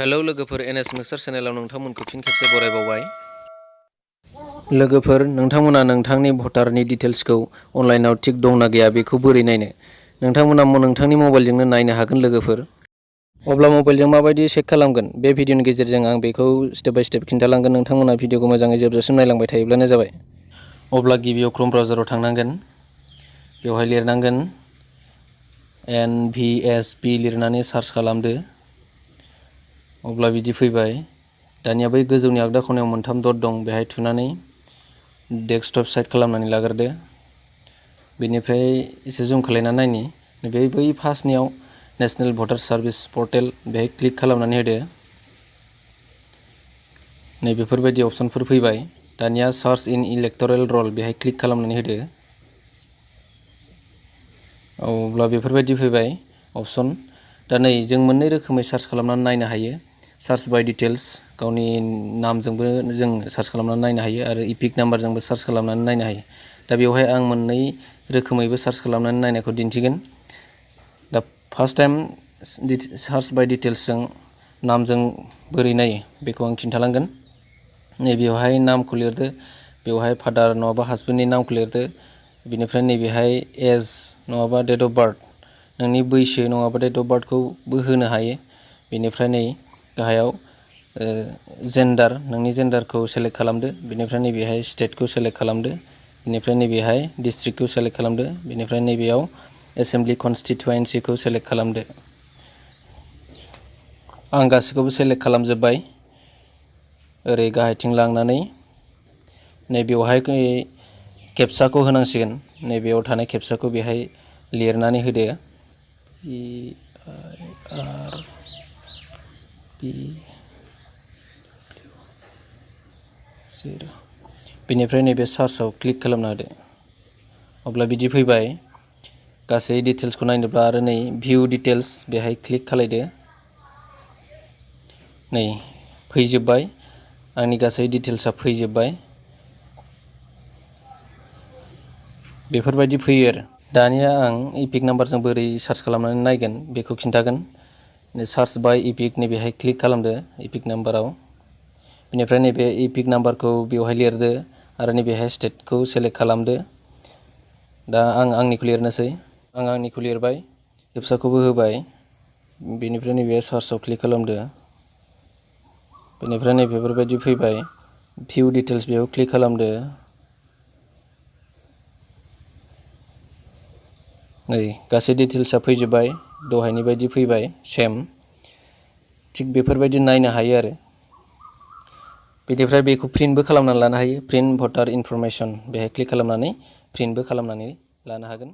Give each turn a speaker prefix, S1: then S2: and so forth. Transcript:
S1: Hello लोगोफोर, NS mixer चेनेलाव नोंथांमोनखौ फिन खेबसे बरायबावबाय। लोगोफोर, नोंथांमोना नोंथांनि भटारनि डिटेल्सखौ अनलाइनाव थिक दंना गैया बेखौ बोरै नायनो? नोंथांमोना नोंथांनि मबाइलजोंनो नायनो हागोन लोगोफोर। अब्ला मबाइलजों माबायदि चेक खालामगोन? बे भिडिअनि गेजेरजों आं बेखौ स्टेप बाय स्टेप खिन्थालांगोन। नोंथांमोना भिडिअखौ मोजाङै जोबजासिम नायलांबाय थायोब्लानो जाबाय। अब्ला गिबियाव क्रोम ब्राउजाराव थांनांगोन। बेवहाय लिरनांगोन NVSP लिरनानै सार्च खालामदो। अब्ला बिदि फैबाय। दानिया बै गोजौनि आगदा खनायाव मोनथाम डट दं, बेहाय थुनानै डेस्कटप साइड खालामनानै लाग्रोदो। बेनिफ्राय एसे जुम खालायनानै नायनि बै फार्स्टनियाव नेशनेल भटार सार्भिस पर्टेल, बेहाय क्लिक खालामनानै होदो। नै बेफोरबायदि अपसनफोर फैबाय। दानिया सार्च इन इलेक्टरेल रल, बेहाय क्लिक खालामनानै होदो। अब्ला बेफोरबायदि फैबाय अपसन। दा नै जों मोननै रोखोमै सार्च खालामनानै नायनो हायो। सार्च बाय डिटेल्स, गावनि नामजोंबो जों सार्च खालामनानै नायनो हायो आरो इपिक नाम्बारजोंबो सार्च खालामनानै नायनो हायो। दा बेवहाय आं मोननै रोखोमैबो सार्च खालामनानै नायनायखौ दिन्थिगोन। दा फार्स्ट टाइम सार्च बाय डिटेल्सजों नामजों बोरै नायो बेखौ आं खिन्थालांगोन। नैबेवहाय नामखौ लिरदो, बेवहाय फादार नङाबा हासबेन्डनि नामखौ लिरदो। बिनिफ्राय नैबेहाय एज नङाबा डेट अफ बार्थ, नोंनि बैसो नङाबा डेट अफ बार्थखौबो होनो हायो। बेनिफ्राय नै गाहायाव जेन्डार, नोंनि जेन्डारखौ सेलेक्ट खालामदो। बेनिफ्राय नैबेहाय स्टेटखौ सेलेक्ट खालामदो। बेनिफ्राय नैबेहाय डिस्ट्रिक्टखौ सेलेक्ट खालामदो। बेनिफ्राय नैबेयाव एसेम्बलि कनस्टिटुवेन्सिखौ सेलेक्ट खालामदो। आं गासैखौबो सेलेक्ट खालामजोब्बाय। ओरै गाहायथिं लांनानै नैबेवहाय केपचाखौ होनांसिगोन। नैबेयाव थानाय केपचाखौ बेहाय लिरनानै होदो। बेनिफ्राय नैबे सार्चआव क्लिक खालामना होदो। अब्ला बिदि फैबाय। गासै डिटेल्सखौ नायनोब्ला आरो नै भिउ डिटेल्स, बेहाय क्लिक खालायदो। नै फैजोब्बाय, आंनि गासै डिटेल्सआ फैजोब्बाय। बेफोरबायदि फैयो आरो। दानिया आं इपिक नाम्बारजों बोरै सार्च खालामनानै नायगोन बेखौ खिन्थागोन। सार्च बाय इपिक, नैबेहाय क्लिक खालामदो इपिक नाम्बाराव। बेनिफ्राय नैबे इपिक नाम्बारखौ बेवहाय लिरदो आरो नैबेहाय स्टेटखौ सेलेक्ट खालामदो। दा आं आंनिखौ लिरनोसै। आं आंनिखौ लिरबाय, केपचाखौबो होबाय। बेनिफ्राय नैबे सार्चआव क्लिक खालामदो। बेनिफ्राय नैबेफोरबायदि फैबाय। भिउ डिटेल्स, बेयाव क्लिक खालामदो। नै गासै डिटेल्सआ फैजोब्बाय, दहायनि बायदि फैबाय सेम। थिग बेफोरबायदि नायनो हायो आरो। बेनिफ्राय बेखौ प्रिन्टबो खालामनानै लानो हायो। प्रिन्ट भटार इनफरमेसन, बेहाय क्लिक खालामनानै प्रिन्टबो खालामनानै लानो हागोन।